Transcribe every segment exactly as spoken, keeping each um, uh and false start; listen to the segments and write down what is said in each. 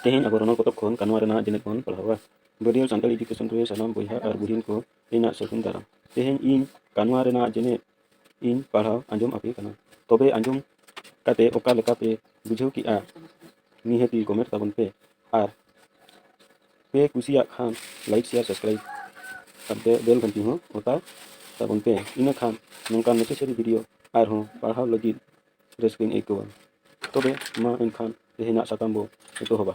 ᱛᱮᱦᱮᱧ ᱟᱵᱚ ᱨᱚᱱᱚᱲ ᱯᱚᱛᱚᱵ ᱠᱷᱚᱱ ᱠᱟᱱᱣᱟ ᱨᱮᱱᱟᱜ ᱡᱮᱱᱮᱫ ᱵᱚᱱ ᱯᱟᱲᱦᱟᱣᱟ᱾ ᱵᱟᱹᱰᱤᱭᱟᱹ ᱥᱟᱱᱛᱟᱲᱤ education ᱨᱮ ᱥᱟᱱᱟᱢ ᱵᱚᱭᱦᱟ ᱟᱨ ᱵᱩᱦᱤᱱ ᱠᱚ ᱤᱧᱟᱹᱜ ᱥᱟᱹᱜᱩᱱ ᱫᱟᱨᱟᱢ᱾ ᱛᱮᱦᱮᱧ ᱤᱧ ᱠᱟᱱᱣᱟ ᱨᱮᱱᱟᱜ ᱡᱮᱱᱮᱫ ᱤᱧ ᱯᱟᱲᱦᱟᱣ ᱟᱸᱡᱚᱢ ᱟᱯᱮ ᱠᱟᱱᱟ᱾ ᱛᱚᱵᱮ ᱟᱸᱡᱚᱢ ᱠᱟᱛᱮ ᱚᱠᱟ ᱞᱮᱠᱟ ᱯᱮ ᱵᱩᱡᱷᱟᱹᱣ ᱠᱮᱜᱼᱟ? ᱱᱤᱦᱟᱹᱛᱤ comment ᱛᱟᱵᱚᱱ ᱯᱮ᱾ ᱟᱨ ᱯᱮ ᱠᱩᱥᱤᱭᱟᱜ ᱠᱷᱟᱱ like, share, subscribe ᱟᱨ bell ᱜᱷᱟᱱᱴᱤ ᱦᱚᱸ ᱚᱛᱟ ᱛᱟᱵᱚᱱ ᱯᱮ᱾ ᱤᱱᱟᱹ ᱠᱷᱟᱱ ᱱᱚᱝᱠᱟᱱ necessary video ᱟᱨᱦᱚᱸ ᱯᱟᱲᱦᱟᱣ ᱞᱟᱹᱜᱤᱫ ᱨᱟᱹᱥᱠᱟᱹᱧ ᱟᱹᱭᱠᱟᱹᱣᱟ᱾ ᱛᱚᱵᱮ ᱢᱟ ᱮᱱᱠᱷᱟᱱ ᱛᱮᱦᱮᱧᱟᱜ ᱥᱟᱛᱟᱢ ᱵᱚ ᱮᱛᱚᱦᱚᱵᱟ᱾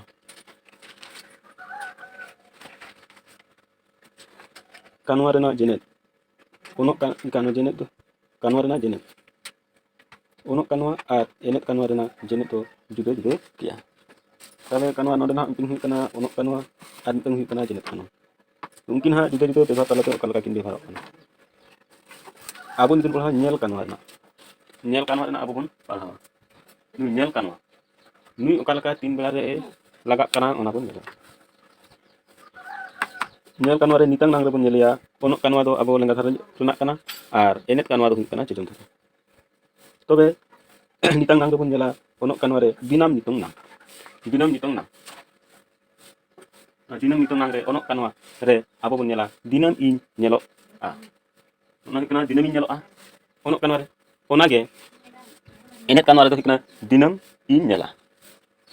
ᱠᱟᱱᱣᱟ ᱨᱮᱱᱟᱜ ᱡᱮᱱᱮᱫ᱾ ᱚᱱᱚᱜ ᱠᱟ-, ᱠᱟᱱᱣᱟ ᱡᱮᱱᱮᱫ ᱫᱚ, ᱠᱟᱱᱣᱟ ᱨᱮᱱᱟᱜ ᱡᱮᱱᱮᱫ᱾ ᱚᱱᱚᱜ ᱠᱟᱱᱣᱟ ᱟᱨ ᱮᱱᱮᱫ ᱠᱟᱱᱣᱟ ᱨᱮᱱᱟᱜ ᱡᱮᱱᱮᱫ ᱫᱚ ᱡᱩᱫᱟᱹ ᱡᱩᱫᱟᱹ ᱜᱮᱭᱟ᱾ ᱛᱟᱦᱚᱞᱮ ᱠᱟᱱᱣᱟ ᱱᱚᱰᱮ ᱱᱟᱦᱟᱜ ᱢᱤᱫᱴᱮᱱ ᱦᱩᱭᱩᱜ ᱠᱟᱱᱟ ᱚᱱᱚᱜ ᱠᱟᱱᱣᱟ ᱟᱨ ᱢᱤᱫᱴᱮᱱ ᱦᱩᱭᱩᱜ ᱠᱟᱱᱟ ᱡᱮᱱᱮᱫ ᱠᱟᱱᱣᱟ᱾ ᱩᱱᱠᱤᱱ ᱦᱟᱸᱜ ᱡᱩᱫᱟᱹ ᱡᱩᱫᱟᱹ ᱵᱮᱵᱷᱟᱨ ᱛᱟᱞᱟᱛᱮ ᱚᱠᱟ ᱞᱮᱠᱟ ᱠᱤᱱ ᱵᱮᱵᱷᱟᱨᱚᱜ ᱠᱟᱱᱟ᱾ ᱟᱵᱚ ᱱᱤᱛᱚᱜ ᱵᱚᱱ ᱯᱟᱲᱦᱟᱣᱟ ᱧᱮᱞ ᱠᱟᱱᱣᱟ ᱨᱮᱱᱟᱜ, ᱧᱮᱞ ᱠᱟᱱᱣᱟ ᱨᱮᱱᱟᱜ ᱟᱵᱚ ᱵᱚᱱ ᱯᱟᱲᱦᱟᱣᱟ᱾ ᱱᱩᱭ ᱧᱮᱞ ᱠᱟᱱᱣᱟ, ᱱᱩᱭ ᱚᱠᱟ ᱞᱮᱠᱟ ᱛᱤᱱ ᱵᱮᱲᱟ ᱨᱮ ᱞᱟᱜᱟᱜ ᱠᱟᱱᱟ, ᱚᱱᱟ ᱵᱚᱱ ᱧᱮᱞᱟ᱾ ᱧᱮᱞ ᱠᱟᱱᱣᱟ ᱨᱮ ᱱᱤᱛᱟᱝ ᱱᱟᱝ ᱨᱮᱵᱚᱱ ᱧᱮᱞᱮᱭᱟ, ᱚᱱᱚᱜ ᱠᱟᱱᱣᱟ ᱫᱚ ᱟᱵᱚ ᱞᱮᱸᱜᱟ ᱫᱷᱟᱨᱮ ᱨᱮᱱᱟᱜ ᱠᱟᱱᱟ ᱟᱨ ᱮᱱᱮᱫ ᱠᱟᱱᱣᱟ ᱫᱚ ᱦᱩᱭᱩᱜ ᱠᱟᱱᱟ ᱪᱮᱛᱟᱱ ᱫᱷᱟᱨᱮ᱾ ᱛᱚᱵᱮ ᱱᱤᱛᱟᱝ ᱱᱟᱝ ᱫᱚᱵᱚᱱ ᱧᱮᱞᱟ ᱚᱱᱚᱜ ᱠᱟᱱᱣᱟ ᱨᱮ ᱫᱤᱱᱟᱢ ᱧᱩᱛᱩᱢ ᱱᱟᱝ, ᱫᱤᱱᱟᱢ ᱧᱩᱛᱩᱢ ᱱᱟᱝ᱾ ᱫᱤᱱᱟᱹᱢ ᱧᱩᱛᱩᱢ ᱱᱟᱝ ᱨᱮ, ᱚᱱᱚᱜ ᱠᱟᱱᱣᱟ ᱨᱮ ᱟᱵᱚ ᱵᱚᱱ ᱧᱮᱞᱟ ᱫᱤᱱᱟᱹᱢ ᱤᱧ ᱧᱮᱞᱚᱜᱼᱟ᱾ ᱚᱱᱟ ᱦᱩᱭᱩᱜ ᱠᱟᱱᱟ ᱫᱤᱱᱟᱹᱢ ᱤᱧ ᱧᱮᱞᱚᱜᱼᱟ ᱚᱱᱚᱜ ᱠᱟᱱᱣᱟ ᱨᱮ᱾ ᱚᱱᱟᱜᱮ ᱮᱱᱮᱫ ᱠᱟᱱᱣᱟ ᱨᱮᱫᱚ ᱦᱩᱭᱩᱜ ᱠᱟᱱᱟ ᱫᱤᱱᱟᱹᱢ ᱤᱧ ᱧᱮᱞᱟ᱾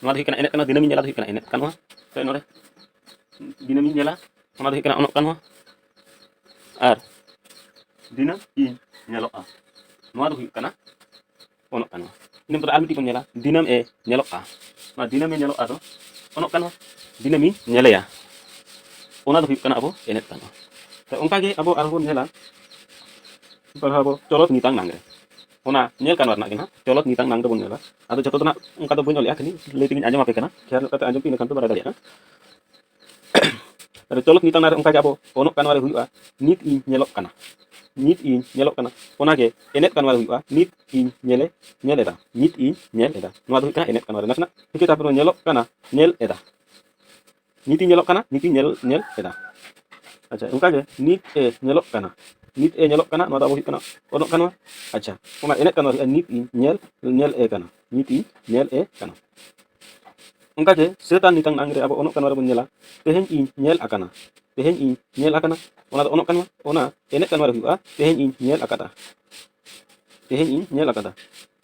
ᱱᱚᱣᱟ ᱫᱚ ᱦᱩᱭᱩᱜ ᱠᱟᱱᱟ ᱮᱱᱮᱫ ᱠᱟᱱᱣᱟ, ᱫᱤᱱᱟᱹᱢ ᱤᱧ ᱧᱮᱞᱟ ᱫᱚ ᱦᱩᱭᱩᱜ ᱠᱟᱱᱟ ᱮᱱᱮᱫ ᱠᱟᱱᱣᱟ᱾ ᱛᱚ ᱱᱚᱰᱮ ᱫᱤᱱᱟᱹᱢ ᱤᱧ ᱧᱮᱞᱟ, ᱚᱱᱟ ᱫᱚ ᱦᱩᱭᱩᱜ ᱠᱟᱱᱟ ᱚᱱᱚᱜ ᱠᱟᱱᱣᱟ᱾ ᱟᱨ ᱫᱤᱱᱟᱹᱢ ᱤᱧ ᱧᱮᱞᱚᱜᱼᱟ, ᱱᱚᱣᱟ ᱫᱚ ᱦᱩᱭᱩᱜ ᱠᱟᱱᱟ ᱚᱱᱚᱜ ᱠᱟᱱᱣᱟ᱾ ᱤᱱᱟᱹ ᱯᱚᱨᱮ ᱟᱨ ᱢᱤᱫᱴᱤᱡ ᱵᱚᱱ ᱧᱮᱞᱟ, ᱫᱤᱱᱟᱹᱢ ᱮ ᱧᱮᱞᱚᱜᱼᱟ᱾ ᱱᱚᱣᱟ ᱫᱤᱱᱟᱹᱢ ᱮ ᱧᱮᱞᱚᱜᱼᱟ ᱫᱚ ᱚᱱᱚᱜ ᱠᱟᱱᱣᱟ, ᱫᱤᱱᱟᱹᱢ ᱤᱧ ᱧᱮᱞᱮᱭᱟ, ᱚᱱᱟ ᱫᱚ ᱦᱩᱭᱩᱜ ᱠᱟᱱᱟ ᱟᱵᱚ ᱮᱱᱮᱫ ᱠᱟᱱᱣᱟ᱾ ᱛᱚ ᱚᱱᱠᱟ ᱜᱮ ᱟᱵᱚ ᱟᱨᱦᱚᱸ ᱵᱚᱱ ᱧᱮᱞᱟ, ᱯᱟᱲᱦᱟᱣ ᱟᱵᱚ ᱪᱚᱞᱚᱛ ᱱᱤᱛᱟᱝ ᱱᱟᱝ ᱨᱮ᱾ ᱚᱱᱟ ᱧᱮᱞ ᱠᱟᱱᱣᱟ ᱨᱮᱱᱟᱜ ᱜᱮ ᱱᱟᱦᱟᱜ ᱪᱚᱞᱚᱛ ᱱᱤᱛᱟᱝ ᱱᱟᱝ ᱫᱚᱵᱚᱱ ᱧᱮᱞᱟ᱾ ᱟᱫᱚ ᱡᱚᱛᱚ ᱫᱚ ᱱᱟᱦᱟᱜ ᱚᱱᱠᱟ ᱫᱚ ᱵᱟᱹᱧ ᱚᱞᱮᱜᱼᱟ, ᱠᱷᱟᱹᱞᱤ ᱞᱟᱹᱭ ᱛᱮᱜᱤᱧ ᱟᱸᱡᱚᱢ ᱟᱯᱮ ᱠᱟᱱᱟ, ᱠᱷᱮᱭᱟᱞ ᱧᱚᱜ ᱠᱟᱛᱮ ᱟᱸᱡᱚᱢ ᱯᱮ, ᱤᱱᱟᱹ ᱠᱷᱟᱱ ᱯᱮ ᱵᱟᱲᱟᱭ ᱫᱟᱲᱮᱭᱟᱜᱼᱟ᱾ ᱟᱫᱚ ᱪᱚᱞᱚᱛ ᱱᱤᱛᱟᱝ ᱱᱟᱝ ᱨᱮ ᱚᱱᱠᱟ ᱜᱮ ᱟᱵᱚ ᱚᱱᱚᱜ ᱠᱟᱱᱣᱟ ᱨᱮ ᱦᱩᱭᱩᱜᱼᱟ, ᱱᱤᱛ ᱤᱧ ᱧᱮᱞᱚᱜ ᱠᱟᱱᱟ, ᱱᱤᱛ ᱤᱧ ᱧᱮᱞᱚᱜ ᱠᱟᱱᱟ᱾ ᱚᱱᱟᱜᱮ ᱮᱱᱮᱫ ᱠᱟᱱᱣᱟ ᱨᱮ ᱦᱩᱭᱩᱜᱼᱟ, ᱱᱤᱛ ᱤᱧ ᱧᱮᱞᱮ, ᱧᱮᱞ ᱮᱫᱟ, ᱱᱤᱛ ᱤᱧ ᱧᱮᱞ ᱮᱫᱟ᱾ ᱱᱚᱣᱟ ᱫᱚ ᱦᱩᱭᱩᱜ ᱠᱟᱱᱟ ᱮᱱᱮᱫ ᱠᱟᱱᱣᱟ ᱨᱮ᱾ ᱱᱟᱥᱮᱱᱟᱜ ᱴᱷᱤᱠ ᱜᱮ, ᱛᱟᱨᱯᱚᱨᱮ ᱧᱮᱞᱚᱜ ᱠᱟᱱᱟ, ᱧᱮᱞ ᱮᱫᱟ᱾ ᱱᱤᱛ ᱤᱧ ᱧᱮᱞᱚᱜ ᱠᱟᱱᱟ, ᱱᱤᱛ ᱤᱧ ᱧᱮᱞ, ᱧᱮᱞ ᱮᱫᱟ᱾ ᱟᱪᱪᱷᱟ, ᱚᱱᱠᱟᱜᱮ ᱱᱤᱛ ᱮ ᱧᱮᱞᱚᱜ ᱠᱟᱱᱟ, ᱱᱤᱛ ᱮ ᱧᱮᱞᱚᱜ ᱠᱟᱱᱟ, ᱱᱚᱣᱟ ᱫᱚ ᱟᱵᱚ ᱦᱩᱭᱩᱜ ᱠᱟᱱᱟ ᱚᱱᱚᱜ ᱠᱟᱱᱣᱟ᱾ ᱟᱪᱪᱷᱟ, ᱚᱱᱟ ᱮᱱᱮᱫ ᱠᱟᱱᱣᱟ ᱦᱩᱭᱩᱜᱼᱟ, ᱱᱤᱛ ᱤᱧ ᱧᱮᱞ, ᱧᱮᱞ ᱮ ᱠᱟᱱᱟ, ᱱᱤᱛ ᱤᱧ ᱧᱮᱞ ᱮ ᱠᱟᱱᱟ᱾ ᱚᱱᱠᱟᱜᱮ ᱥᱟᱹᱛ ᱟᱨ ᱱᱤᱛᱟᱝ ᱱᱟᱝ ᱨᱮ ᱟᱵᱚ ᱚᱱᱚᱜ ᱠᱟᱱᱣᱟ ᱨᱮᱵᱚᱱ ᱧᱮᱞᱟ, ᱛᱮᱦᱮᱧ ᱤᱧ ᱧᱮᱞ ᱟᱠᱟᱱᱟ᱾ ᱛᱮᱦᱮᱧ ᱤᱧ ᱧᱮᱞ ᱟᱠᱟᱱᱟ, ᱚᱱᱟ ᱫᱚ ᱚᱱᱚᱜ ᱠᱟᱱᱣᱟ᱾ ᱚᱱᱟ ᱮᱱᱮᱡ ᱠᱟᱱᱣᱟ ᱨᱮ ᱦᱩᱭᱩᱜᱼᱟ, ᱛᱮᱦᱮᱧ ᱤᱧ ᱧᱮᱞ ᱟᱠᱟᱫᱟ᱾ ᱛᱮᱦᱮᱧ ᱤᱧ ᱧᱮᱞ ᱟᱠᱟᱫᱟ᱾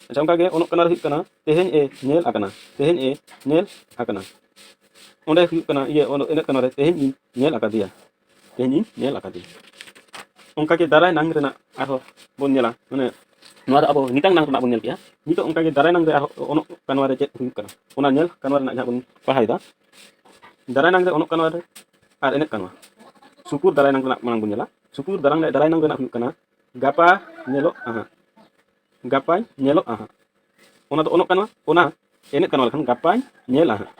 ᱟᱪᱪᱷᱟ, ᱚᱱᱠᱟᱜᱮ ᱚᱱᱚᱜ ᱠᱟᱱᱣᱟ ᱨᱮ ᱦᱩᱭᱩᱜ ᱠᱟᱱᱟ, ᱛᱮᱦᱮᱧ ᱮ ᱧᱮᱞ ᱟᱠᱟᱱᱟ᱾ ᱛᱮᱦᱮᱧ ᱮ ᱧᱮᱞ ᱟᱠᱟᱱᱟ᱾ ᱚᱸᱰᱮ ᱦᱩᱭᱩᱜ ᱠᱟᱱᱟ, ᱤᱭᱟᱹ, ᱚᱱᱚᱜ, ᱮᱱᱮᱡ ᱠᱟᱱᱣᱟ ᱨᱮ, ᱛᱮᱦᱮᱧ ᱤᱧ ᱧᱮᱞ ᱟᱠᱟᱫᱮᱭᱟ᱾ ᱛᱮᱦᱮᱧ ᱤᱧ ᱧᱮᱞ ᱟᱠᱟᱫᱮᱭᱟ᱾ ᱚᱱᱠᱟᱜᱮ ᱫᱟᱨᱟᱭ ᱱᱟᱝ ᱨᱮᱱᱟᱜ ᱟᱨᱦᱚᱸ ᱵᱚᱱ ᱧᱮᱞᱟ, ᱢᱟᱱᱮ ᱱᱚᱣᱟ ᱫᱚ ᱟᱵᱚ ᱱᱤᱛᱟᱝ ᱱᱟᱝ ᱨᱮᱱᱟᱜ ᱵᱚᱱ ᱧᱮᱞ ᱠᱮᱜᱼᱟ᱾ ᱱᱤᱛᱚᱜ ᱚᱱᱠᱟᱜᱮ ᱫᱟᱨᱟᱭ ᱱᱟᱝ ᱨᱮ ᱟᱨᱦᱚᱸ ᱚᱱᱚᱜ ᱠᱟᱱᱣᱟ ᱨᱮ ᱪᱮᱫ ᱦᱩᱭᱩᱜ ᱠᱟᱱᱟ, ᱚᱱᱟ ᱧᱮᱞ ᱠᱟᱱᱣᱟ ᱨᱮᱱᱟᱜ ᱡᱟᱦᱟᱸ ᱵᱚᱱ ᱯᱟᱲᱦᱟᱣ ᱮᱫᱟ, ᱫᱟᱨᱟᱭ ᱱᱟᱝ ᱨᱮ ᱚᱱᱚᱜ ᱠᱟᱱᱣᱟ ᱨᱮ ᱟᱨ ᱮᱱᱮᱡ ᱠᱟᱱᱣᱟ᱾ ᱥᱩᱯᱩᱨ ᱫᱟᱨᱟᱭ ᱱᱟᱝ ᱨᱮᱱᱟᱜ ᱢᱟᱲᱟᱝ ᱵᱚᱱ ᱧᱮᱞᱟ᱾ ᱥᱩᱯᱩᱨ ᱫᱟᱨᱟᱭ, ᱫᱟᱨᱟᱭ ᱱᱟᱝ ᱨᱮᱱᱟᱜ ᱦᱩᱭᱩᱜ ᱠᱟᱱᱟ, ᱜᱟᱯᱟ ᱧᱮᱞᱚᱜ ᱟᱦᱟᱸᱜ᱾ ᱜᱟᱯᱟᱧ ᱧᱮᱞᱚᱜ ᱟᱦᱟᱸᱜ᱾ ᱚᱱᱟ ᱫᱚ ᱚᱱᱚᱜ ᱠᱟᱱᱣᱟ, ᱚᱱᱟ ᱮᱱᱮᱡ ᱠᱟᱱᱣᱟ ᱞᱮᱠᱷᱟᱱ ᱜᱟᱯᱟᱧ ᱧᱮᱞᱟ ᱦᱟᱸᱜ᱾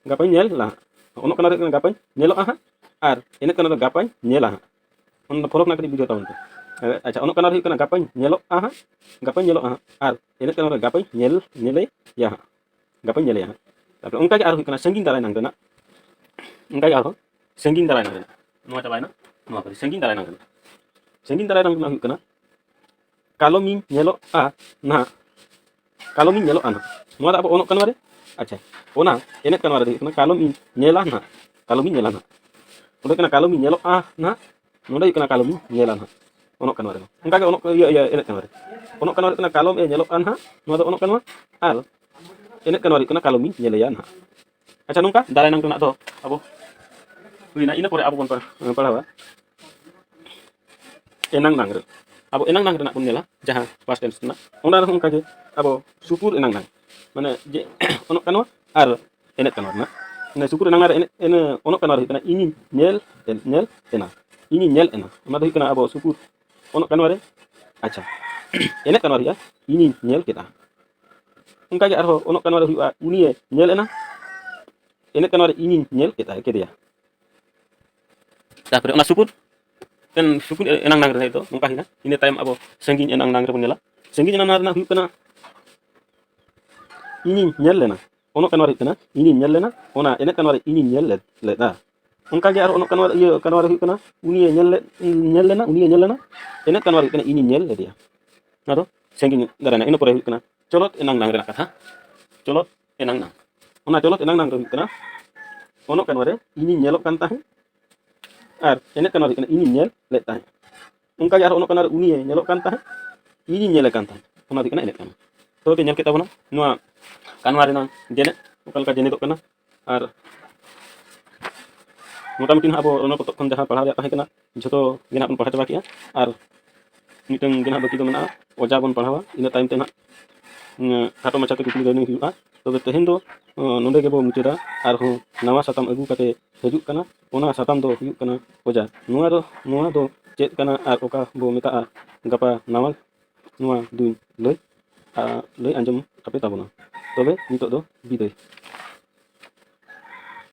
ᱜᱟᱯᱟᱧ ᱧᱮᱞᱟ ᱦᱟᱸᱜ᱾ ᱚᱱᱚᱜ ᱠᱟᱱᱣᱟ ᱨᱮ ᱦᱩᱭᱩᱜ ᱠᱟᱱᱟ ᱜᱟᱯᱟᱧ ᱧᱮᱞᱚᱜᱼᱟ ᱦᱟᱸᱜ, ᱟᱨ ᱮᱱᱮᱡ ᱠᱟᱱᱣᱟ ᱫᱚ ᱜᱟᱯᱟᱧ ᱧᱮᱞᱟ ᱦᱟᱸᱜ᱾ ᱚᱱᱟ ᱫᱚ ᱯᱷᱚᱨᱚᱠ ᱨᱮᱱᱟᱜ ᱠᱟᱹᱴᱤᱡ ᱵᱩᱡᱷᱟᱹᱣ ᱛᱟᱵᱚᱱ ᱯᱮ᱾ ᱟᱪᱪᱷᱟ, ᱚᱱᱚᱜ ᱠᱟᱱᱣᱟ ᱨᱮ ᱦᱩᱭᱩᱜ ᱠᱟᱱᱟ ᱜᱟᱯᱟᱧ ᱧᱮᱞᱚᱜᱼᱟ ᱦᱟᱸᱜ, ᱜᱟᱯᱟᱧ ᱧᱮᱞᱚᱜᱼᱟ ᱦᱟᱸᱜ, ᱟᱨ ᱮᱱᱮᱡ ᱠᱟᱱᱣᱟ ᱨᱮ ᱜᱟᱯᱟᱧ ᱧᱮᱞ, ᱧᱮᱞᱮᱭᱟ ᱦᱟᱸᱜ᱾ ᱜᱟᱯᱟᱧ ᱧᱮᱞᱮᱭᱟ ᱦᱟᱸᱜ᱾ ᱛᱟᱨᱯᱚᱨᱮ ᱚᱱᱠᱟᱜᱮ ᱟᱨᱦᱚᱸ ᱦᱩᱭᱩᱜ ᱠᱟᱱᱟ ᱥᱟᱺᱜᱤᱧ ᱫᱟᱨᱟᱭ ᱱᱟᱝ ᱨᱮᱱᱟᱜ᱾ ᱚᱱᱠᱟᱜᱮ ᱟᱨᱦᱚᱸ ᱥᱟᱺᱜᱤᱧ ᱫᱟᱨᱟᱭ ᱱᱟᱝ ᱨᱮᱱᱟᱜ᱾ ᱱᱚᱣᱟ ᱪᱟᱵᱟᱭᱮᱱᱟ, ᱱᱚᱣᱟ ᱠᱚᱨᱮ ᱥᱟᱺᱜᱤᱧ ᱫᱟᱨᱟᱭ ᱱᱟᱝ ᱨᱮᱱᱟᱜ᱾ ᱥᱟᱺᱜᱤᱧ ᱫᱟᱨᱟᱭ ᱱᱟᱝ ᱨᱮᱱᱟᱜ ᱦᱩᱭᱩᱜ ᱠᱟᱱᱟ, ᱠᱟᱞᱚᱢᱤᱧ ᱧᱮᱞᱚᱜᱼᱟ ᱱᱟᱦᱟᱜ᱾ ᱠᱟᱞᱚᱢᱤᱧ ᱧᱮᱞᱚᱜᱼᱟ ᱱᱟᱦᱟᱜ᱾ ᱱᱚᱣᱟ ᱫᱚ ᱟᱵᱚ ᱚᱱᱚᱜ ᱠᱟᱱᱣᱟ ᱨᱮ᱾ ᱟᱪᱪᱷᱟ, ᱚᱱᱟ ᱮᱱᱮᱡ ᱠᱟᱱᱣᱟ ᱨᱮ ᱫᱚ ᱦᱩᱭᱩᱜ ᱠᱟᱱᱟ, ᱠᱟᱞᱚᱢᱤᱧ ᱧᱮᱞᱟ ᱱᱟᱦᱟᱜ᱾ ᱠᱟᱞᱚᱢᱤᱧ ᱧᱮᱞᱟ ᱱᱟᱦᱟᱜ᱾ ᱚᱸᱰᱮ ᱠᱟᱱᱟ, ᱠᱟᱞᱚᱢᱤᱧ ᱧᱮᱞᱚᱜᱼᱟ ᱱᱟᱦᱟᱜ᱾ ᱱᱚᱸᱰᱮ ᱦᱩᱭᱩᱜ ᱠᱟᱱᱟ, ᱠᱟᱞᱚᱢᱤᱧ ᱧᱮᱞᱟ ᱱᱟᱦᱟᱜ᱾ ᱚᱱᱚᱜ ᱠᱟᱱᱣᱟ ᱨᱮ ᱫᱚ᱾ ᱚᱱᱠᱟᱜᱮ ᱚᱱᱚᱜ, ᱤᱭᱟᱹ, ᱤᱭᱟᱹ, ᱮᱱᱮᱡ ᱠᱟᱱᱣᱟ ᱨᱮ᱾ ᱚᱱᱚᱜ ᱠᱟᱱᱣᱟ ᱨᱮ ᱦᱩᱭᱩᱜ ᱠᱟᱱᱟ, ᱠᱟᱞᱚᱢ ᱮ ᱧᱮᱞᱚᱜᱼᱟ ᱱᱟᱦᱟᱜ᱾ ᱱᱚᱣᱟ ᱫᱚ ᱚᱱᱚᱜ ᱠᱟᱱᱣᱟ᱾ ᱟᱨ ᱮᱱᱮᱡ ᱠᱟᱱᱣᱟ ᱨᱮ ᱦᱩᱭᱩᱜ ᱠᱟᱱᱟ, ᱠᱟᱞᱚᱢᱤᱧ ᱧᱮᱞᱮᱭᱟ ᱱᱟᱦᱟᱜ᱾ ᱟᱪᱪᱷᱟ, ᱱᱚᱝᱠᱟ ᱫᱟᱨᱟᱭ ᱱᱟᱝ ᱨᱮᱱᱟᱜ ᱫᱚ ᱟᱵᱚ ᱦᱩᱭᱱᱟ᱾ ᱤᱱᱟᱹ ᱯᱚᱨᱮ ᱟᱵᱚ ᱵᱚᱱ ᱯᱟᱲ-, ᱯᱟᱲᱦᱟᱣᱟ ᱮᱱᱟᱝ ᱱᱟᱝ ᱨᱮ᱾ ᱟᱵᱚ ᱮᱱᱟᱝ ᱱᱟᱝ ᱨᱮᱱᱟᱜ ᱵᱚᱱ ᱧᱮᱞᱟ, ᱡᱟᱦᱟᱸ past tense ᱨᱮᱱᱟᱜ, ᱚᱱᱟ ᱨᱮᱦᱚᱸ ᱚᱱᱠᱟᱜᱮ ᱟᱵᱚ ᱥᱩᱯᱩᱨ ᱮᱱᱟᱝ ᱱᱟᱝ, ᱢᱟᱱᱮ ᱡᱮ ᱚᱱᱚᱜ ᱠᱟᱱᱣᱟ ᱟᱨ ᱮᱱᱮᱡ ᱠᱟᱱᱣᱟ ᱨᱮᱱᱟᱜ, ᱢᱟᱱᱮ ᱥᱩᱯᱩᱨ ᱮᱱᱟᱝ ᱨᱮ ᱮᱱᱮᱡ, ᱮᱱᱮ-, ᱚᱱᱚᱜ ᱠᱟᱱᱣᱟ ᱨᱮ ᱦᱩᱭᱩᱜ ᱠᱟᱱᱟ, ᱤᱧᱤᱧ ᱧᱮᱞ, ᱧᱮᱞ ᱮᱱᱟ, ᱤᱧᱤᱧ ᱧᱮᱞ ᱮᱱᱟ᱾ ᱚᱱᱟ ᱫᱚ ᱦᱩᱭᱩᱜ ᱠᱟᱱᱟ ᱟᱵᱚ ᱥᱩᱯᱩᱨ ᱚᱱᱚᱜ ᱠᱟᱱᱣᱟ ᱨᱮ᱾ ᱟᱪᱪᱷᱟ, ᱮᱱᱮᱡ ᱠᱟᱱᱣᱟ ᱨᱮ ᱦᱩᱭᱩᱜᱼᱟ, ᱤᱧᱤᱧ ᱧᱮᱞ ᱠᱮᱫᱟ᱾ ᱚᱱᱠᱟᱜᱮ ᱟᱨᱦᱚᱸ ᱚᱱᱚᱜ ᱠᱟᱱᱣᱟ ᱨᱮ ᱦᱩᱭᱩᱜᱼᱟ, ᱩᱱᱤᱭᱮ ᱧᱮᱞ ᱮᱱᱟ᱾ ᱮᱱᱮᱡ ᱠᱟᱱᱣᱟ ᱨᱮ ᱤᱧᱤᱧ ᱧᱮᱞ ᱠᱮᱫᱟ, ᱠᱮᱫᱮᱭᱟ᱾ ᱛᱟᱨᱯᱚᱨᱮ ᱚᱱᱟ ᱥᱩᱯᱩᱨ, ᱮᱱ-, ᱥᱩᱯᱩᱨ ᱮᱱᱟᱝ ᱱᱟᱝ ᱨᱮ ᱫᱚ ᱱᱚᱝᱠᱟ ᱦᱩᱭᱱᱟ᱾ ᱤᱱᱟᱹ ᱛᱟᱭᱚᱢ ᱟᱵᱚ ᱥᱟᱺᱜᱤᱧ ᱮᱱᱟᱝ ᱱᱟᱝ ᱨᱮᱵᱚᱱ ᱧᱮᱞᱟ᱾ ᱥᱟᱺᱜᱤᱧ ᱮᱱᱟᱝ ᱱᱟᱝ ᱨᱮᱱᱟᱜ ᱦᱩᱭᱩᱜ ᱠᱟᱱᱟ, ᱤᱧᱤᱧ ᱧᱮᱞ ᱞᱮᱱᱟ᱾ ᱚᱱᱚᱜ ᱠᱟᱱᱣᱟ ᱨᱮ ᱦᱩᱭᱩᱜ ᱠᱟᱱᱟ, ᱤᱧᱤᱧ ᱧᱮᱞ ᱞᱮᱱᱟ᱾ ᱚᱱᱟ ᱮᱱᱮᱡ ᱠᱟᱱᱣᱟ ᱨᱮ ᱤᱧᱤᱧ ᱧᱮᱞ ᱞᱮᱫ, ᱞᱮᱫᱟ᱾ ᱚᱱᱠᱟᱜᱮ ᱟᱨ ᱚᱱᱚᱜ ᱠᱟᱱᱣᱟ ᱨᱮ, ᱤᱭᱟᱹ, ᱠᱟᱱᱣᱟ ᱨᱮ ᱦᱩᱭᱩᱜ ᱠᱟᱱᱟ, ᱩᱱᱤᱭᱮ ᱧᱮᱞ ᱞᱮᱫ, ᱧᱮᱞ ᱞᱮᱱᱟ, ᱩᱱᱤᱭᱮ ᱧᱮᱞ ᱞᱮᱱᱟ᱾ ᱮᱱᱮᱡ ᱠᱟᱱᱣᱟ ᱨᱮ ᱦᱩᱭᱩᱜ ᱠᱟᱱᱟ, ᱤᱧᱤᱧ ᱧᱮᱞ ᱞᱮᱫᱮᱭᱟ᱾ ᱚᱱᱟ ᱫᱚ ᱥᱟᱺᱜᱤᱧ ᱫᱟᱨᱟᱭ ᱱᱟᱝ᱾ ᱤᱱᱟᱹ ᱯᱚᱨᱮ ᱦᱩᱭᱩᱜ ᱠᱟᱱᱟ ᱪᱚᱞᱚᱛ ᱮᱱᱟᱝ ᱱᱟᱝ ᱨᱮᱱᱟᱜ ᱠᱟᱛᱷᱟ᱾ ᱪᱚᱞᱚᱛ ᱮᱱᱟᱝ ᱱᱟᱝ᱾ ᱚᱱᱟ ᱪᱚᱞᱚᱛ ᱮᱱᱟᱝ ᱱᱟᱝ ᱫᱚ ᱦᱩᱭᱩᱜ ᱠᱟᱱᱟ, ᱚᱱᱚᱜ ᱠᱟᱱᱣᱟ ᱨᱮ ᱤᱧᱤᱧ ᱧᱮᱞᱚᱜ ᱠᱟᱱ ᱛᱟᱦᱮᱸᱫ, ᱟᱨ ᱮᱱᱮᱡ ᱠᱟᱱᱣᱟ ᱨᱮ ᱦᱩᱭᱩᱜ ᱠᱟᱱᱟ ᱤᱧᱤᱧ ᱧᱮᱞ ᱞᱮᱫ ᱛᱟᱦᱮᱸᱫ᱾ ᱚᱱᱠᱟ ᱜᱮ ᱟᱨᱦᱚᱸ ᱚᱱᱚᱜ ᱠᱟᱱᱣᱟ ᱨᱮ ᱩᱱᱤᱭᱮ ᱧᱮᱞᱚᱜ ᱠᱟᱱ ᱛᱟᱦᱮᱸᱫ, ᱤᱧᱤᱧ ᱧᱮᱞᱮ ᱠᱟᱱ ᱛᱟᱦᱮᱸᱫ, ᱚᱱᱟ ᱫᱚ ᱦᱩᱭᱩᱜ ᱠᱟᱱᱟ ᱮᱱᱮᱡ ᱠᱟᱱᱣᱟ᱾ ᱛᱚᱵᱮ ᱯᱮ ᱧᱮᱞ ᱠᱮᱫ ᱛᱟᱵᱚᱱᱟ ᱱᱚᱣᱟ ᱠᱟᱱᱣᱟ ᱨᱮᱱᱟᱝ ᱡᱮᱱᱮᱫ ᱚᱠᱟ ᱞᱮᱠᱟ ᱡᱮᱱᱮᱫᱚᱜ ᱠᱟᱱᱟ᱾ ᱟᱨ ᱢᱚᱴᱟᱢᱩᱴᱤ ᱱᱟᱦᱟᱜ ᱟᱵᱚ ᱨᱚᱱᱚᱲ ᱯᱚᱛᱚᱵ ᱠᱷᱚᱱ ᱡᱟᱦᱟᱸ ᱯᱟᱲᱦᱟᱣ ᱨᱮᱭᱟᱜ ᱛᱟᱦᱮᱸ ᱠᱟᱱᱟ, ᱡᱷᱚᱛᱚ ᱜᱮ ᱱᱟᱦᱟᱜ ᱵᱚᱱ ᱯᱟᱲᱦᱟᱣ ᱪᱟᱵᱟ ᱠᱮᱜᱼᱟ᱾ ᱟᱨ ᱢᱤᱫᱴᱟᱝ ᱜᱮ ᱱᱟᱦᱟᱜ ᱵᱟᱹᱠᱤ ᱫᱚ ᱢᱮᱱᱟᱜᱼᱟ, ᱚᱡᱟ ᱵᱚᱱ ᱯᱟᱲᱦᱟᱣᱟ᱾ ᱤᱱᱟᱹ ᱛᱟᱭᱚᱢ ᱛᱮ ᱱᱟᱦᱟᱜ, ᱩᱸ, ᱠᱷᱟᱴᱚ ᱢᱟᱪᱷᱟᱛᱮ ᱠᱩᱠᱞᱤ ᱞᱟᱹᱭ ᱦᱩᱭᱩᱜᱼᱟ᱾ ᱛᱚᱵᱮ ᱛᱮᱦᱮᱧ ᱫᱚ, ᱩᱸ, ᱱᱚᱰᱮ ᱜᱮᱵᱚ ᱢᱩᱪᱟᱹᱫᱟ᱾ ᱟᱨᱦᱚᱸ ᱱᱟᱣᱟ ᱥᱟᱛᱟᱢ ᱟᱹᱜᱩ ᱠᱟᱛᱮ ᱦᱤᱡᱩᱜ ᱠᱟᱱᱟ᱾ ᱚᱱᱟ ᱥᱟᱛᱟᱢ ᱫᱚ ᱦᱩᱭᱩᱜ ᱠᱟᱱᱟ ᱚᱡᱟ᱾ ᱱᱚᱣᱟ ᱫᱚ, ᱱᱚᱣᱟ ᱫᱚ ᱪᱮᱫ ᱠᱟᱱᱟ ᱟᱨ ᱚᱠᱟ ᱵᱚ ᱢᱮᱛᱟᱜᱼᱟ, ᱜᱟᱯᱟ ᱱᱟᱣᱟ ᱱᱚᱣᱟ ᱫᱩᱧ ᱞᱟᱹᱭ, ᱟ, ᱞᱟᱹᱭ ᱟᱸᱡᱚᱢ ᱟᱯᱮ ᱛᱟᱵᱚᱱᱟ᱾ ᱛᱚᱵᱮ ᱱᱤᱛᱚᱜ ᱫᱚ ᱵᱤᱫᱟᱹᱭ᱾